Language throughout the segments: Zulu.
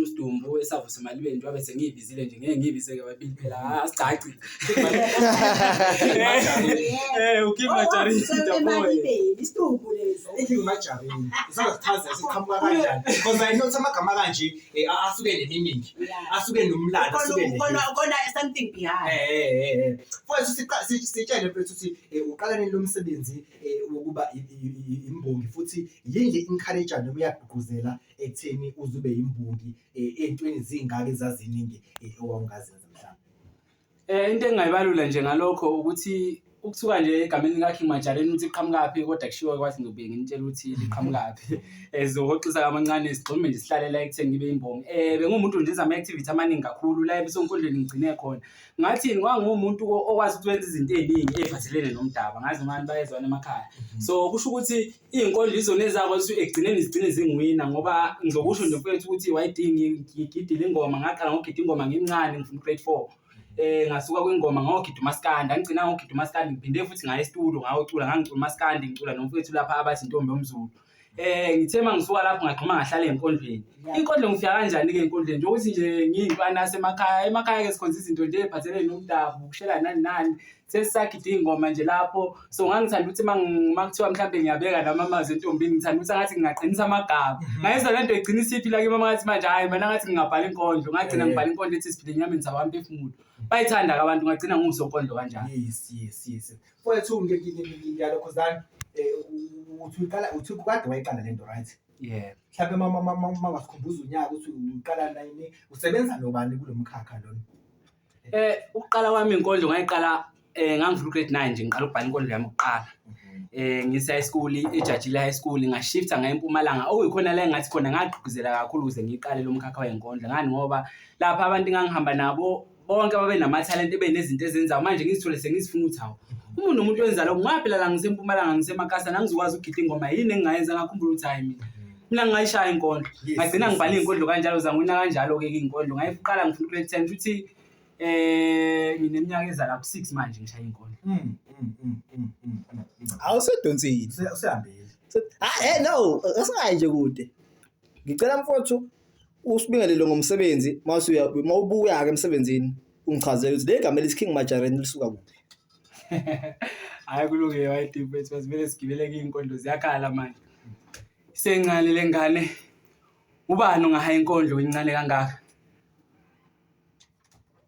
Majareni uSidumbu esavusa emalibeni njengoba sengiyibizile nje ngeke ngiyibize-ke babili phela asicaci. Eh, uKing Majareni Emalibeni isidumbu lesi. uKing Majareni usazochaza siqhamuka kanjani because I know ukuthi amagama kanje asuke neminingi asuke nomlando asuke Khona khona khona something behind. Mfowethu, sitshele mfethu ukuthi uqala nini lo msebenzi wokuba imbongi futhi yini le encourage noma iyagqugquzela ekutheni uze ube imbongi ey'ntweni zingaka ezaziningi owawungazenza mhlawumbe? Into engingayibalula nje ngalokho ukuthi ukuthuka nje egameni lika-King Majareni ukuthi liqhamukaphi, kodwa kushiwo kwathi ngizobuye nginitshele ukuthi liqhamukaphi. Sizohoxisa kamancane sigxume nje sihlale la ekutheni ngibe imbongi. Benguwumuntu nje enza ama-activity amaningi kakhulu la ebisonkondlweni ngigcine khona. Ngathini kwanguwumuntu okwazi ukuthi wenza izinto ey'ningi ey'phathelene nomdaba, ngazi noma abantu bayezwana emakhaya. So kusho ukuthi iy'nkondlo izona ezakwazi ukuthi ekugcineni zigcine zingiwina ngoba ngizokusho nje mfethu ukuthi YD ngigidile ingoma, ngaqala ngokugida ingoma ngimncane ngifunda u-grade 4. Ngasuka kwingoma ngayogida umaskandi, angigcinanga ngokugida umaskandi ngiphinde futhi ngaya esitulo ngayocula, ngangicula umaskandi ngicula nomfowethu lapha abathi intombi yomZulu. Ngithe uma ngisuka lapho ngagxuma ngahlala ey'nkondlweni. Inkondlo ngifika kanjani-ke ey'nkondlweni? Njengokuthi nje ngiyintwana yasemakhaya, emakhaya-ke sikhonza izinto nje ey'phathelene nomdabu, ukushela nani nani. Sesisagida iy'ngoma nje lapho. So ngangithanda ukuthi uma kuthiwa mhlampe ngiyabeka nami amazwi entombini, ngithanda ukuthi angathi ngingaqinisa amagama. Ngayizwa le nto igcina isiphila kimi uma ngathi manje hhayi mina ngathi ngingabhala inkondlo. Ngagcina ngibhala inkondlo ethi siphila enyameni sabamphefumulo. Bayithanda-ke abantu ngagcina ngiwusonkondlo kanjalo. Yes. Mfowethu, ngiyalokhuzana uthi uqala uthi kade wayiqala lento, right? Yeah. Mhlawumbe uma ungasikhumbuza unyaka ukuthi uqala nini, usebenza nobani kulo mkhakha lona? Ukuqala kwami inkondlo ngayiqala ngangifunda u-grade 9 nje ngiqala ukubhala inkondlo yami yokuqala. Ngise high school eJajile High School ngashifta ngaya eMpumalanga okuyikhona la engathi khona ngagqugquzela kakhulu ukuze ngiqale lo mkhakha wenkondlo. Ngani ngoba lapha abantu engangihamba nabo bonke babenamathalente benezinto ezenzayo manje ngizithole sengizifuna ukuthi hawu umuntu nomuntu wenza lokho ngoba phela la ngisempumalanga ngisemakasa nangizokwazi ukugida ingoma yini engingayenza ngakhumbula ukuthi hhayi mina ngingayishaya inkondlo. Ngagcina ngibhala iy'nkondlo kanjalo zangwina kanjalo-ke iy'nkondlo ngayiqala ngifuna u-grade 10 futhi ngineminyaka eza la ku-6 manje ngishaya iy'nkondlo. Awusedonsile. Usehambile. Ah, no, asingayi nje kude. Ngicela mfowethu usibingelele ngomsebenzi mawusuya mawubuya ke emsebenzini ungichazele ukuthi le gama elithi King Majareni lisuka kuphi. Hhayi kulungile YD mfethu masivele sigibele kuy'nkondlo ziyakhala manje. Isencane le ngane, ubani ongahaya inkondlo incane kangaka?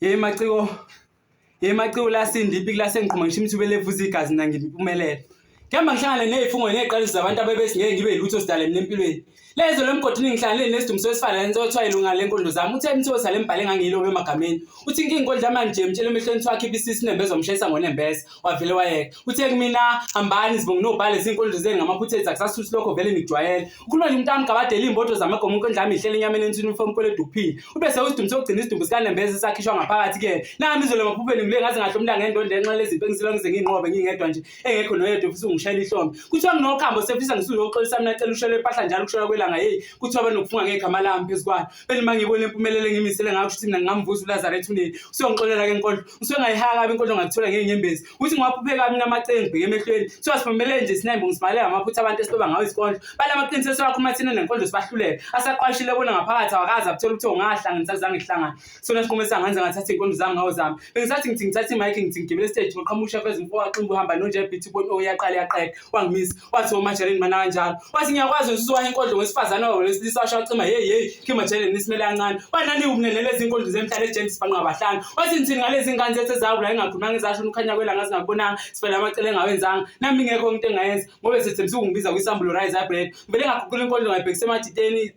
Yey maciko, yey maciko lasinda ipiki lasengiqhuma ngisho imithubela evuza igazi mina ngimpumelelo. Ngihamba ngihlangane ney'fungo ney'qaliso zabantu abebethi ngeke ngibe yilutho sidala mina empilweni. Lezo lo mgodini ngihlangane nesidumbu sowesifazane sothiwa ilunga lenkondlo zami. Uthe imthiwa sale mbhale engangiyilobe emagameni. Uthi inkinga inkondlo yami nje mtshele emehlweni kuthiwa akhiphe isisu nembeza wamshayisa ngonembeza. Wavele wayeka. Uthe kumina hambani zibonga nobhale izinkondlo zenu ngamaphutha ethu akusasuthi lokho vele nikujwayele. Ukhuluma nje umntami gabadela iy'mbodo zamagomo inkondlo yami ihlele enyameni enswini umfo omkweledu ukuphila. Ube sewusidumbu sokugcina isidumbu sikanembeza esakhishwa ngaphakathi kuyena. Nami izolo emaphupheni ngile ngaze ngahlomula ngendondo enxa lezimpi engisilwa ngize ngiyinqobe ngingedwa nje engekho noyedwa ofisa ungishayela ihlombe. Kuthiwa nginokhambo sefisa ngisuyoxolisa mina cela ushele impahla njalo ukushona kwelanga hey kuthiwa banokufunga ngegama lami phezu kwalo. Beni uma ngibona impumelelo engimisele ngayo kusho ukuthi mina ngingamvusa uLazaro ethuneni. Usuyongixolela ke inkondlo. Usuke ngayihaka kabi inkondlo ngakuthola ngey'nyembezi. Uthi ngiwaphuphe kabi mina amacenge ngibheke emehlweni. Kuthiwa siphumelele nje sinayimbo ngisibhalele ngamaphutha abantu esiloba ngawo izinkondlo. Bala amaqiniso esiwakhuluma thina nenkondlo sibahlulele. Asaqwashile bona ngaphakathi awakaze akuthola ukuthi ungahlanganisa kuzange kuhlangane. Sona sinqumo esangenza ngathatha iy'nkondlo zami ngawo zami. Bengisathi ngithi ngithatha imayikhi ngithi ngigibele esiteji ngoqhamuka ushefeza umfo waximba uhamba nonje beat ubona oh uyaqala uyaqeda wangimisa wathi omajereni mana kanjalo wathi ngiyakwazi ngisuzwa inkondlo wesifazane wawo wesilisa washo wacima hey hey kimajereni nisimele kancane wanani umnene lezi inkondlo zemhlala ejenti sibanqa abahlanu wathi ngithini ngalezi ngane zethu ezabula engakhulumanga ezasho ukhanya kwelanga singakubonanga sifela amacele engawenzanga nami ingekho into engayenza ngoba sethembisa ukungibiza kwisambulo rise bread ngivele ngaguqula inkondlo ngayibhekisa emajiteni.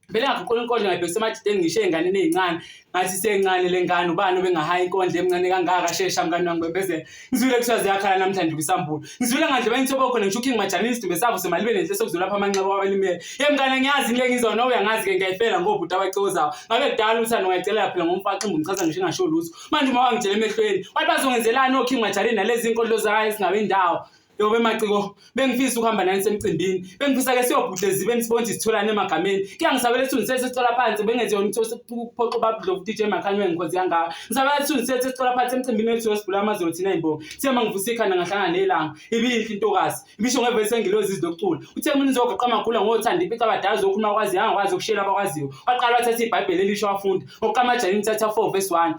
Vele ngaguqula inkondlo ngayibhekisa emadideni ngisho ey'nganeni ey'ncane. Ngathi isencane le ngane ubani obengahaya inkondlo emncane kangaka shesha mngani wami bembezela. Ngizwile kuthiwa ziyakhala namhlanje kwisambulo. Ngizwile ngandlebe enithoba khona ngisho uKing Majani isidumbu esavuse malibe nenhloso yokuzolapha amanxeba kwabalimele. Ye mngane ngiyazi into engizwa nawe uyangazi-ke ngiyayifela ngobhuti abacozayo. Ngabe kudala uthando ngayicelela phela ngomfaximba ungichaza ngisho engasho lutho. Manje uma wangitshela emehlweni wathi bazongenzelani oKing Majani nalezi nkondlo zayo ezingabe indawo. Yobe maciko bengifisa ukuhamba nani semcimbini. Bengifisa ke siyobhudla ezibeni sibone ukuthi sitholane emagameni. Kuyangisabela isithunzi sethu sithola phansi bengenze yona ukuthi ukuphoqa ubabudlovu DJ Makhanya wengikhonze kangaka. Ngisabela isithunzi sethu sithola phansi emcimbini wethu yosibhula amazolo thina imbongi. Uthe mangivusa ikhanda ngahlangana nelanga. Ibiyinhle intokazi. Ibisho ngevesi engilozi izokucula. Uthe mina uzogoqa amagula ngothando impicabadala zokhuluma kwazi angakwazi ukushela abakwaziyo. Waqala wathatha iBhayibheli elisho wafunda. Okamajani thatha 4 verse 1.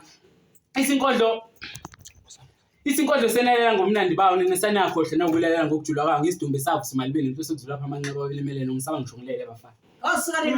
Isinkondlo Isinkondlo senalela ngobumnandi bawo nina saniyakhohlwa nokulalela ngokujula kwayo ngesidumbu esavusa umalibeni inhloso yokuzula lapha amanxeba abalimelene ngisaba ngisho ngilele bafana. Oh, suka nini.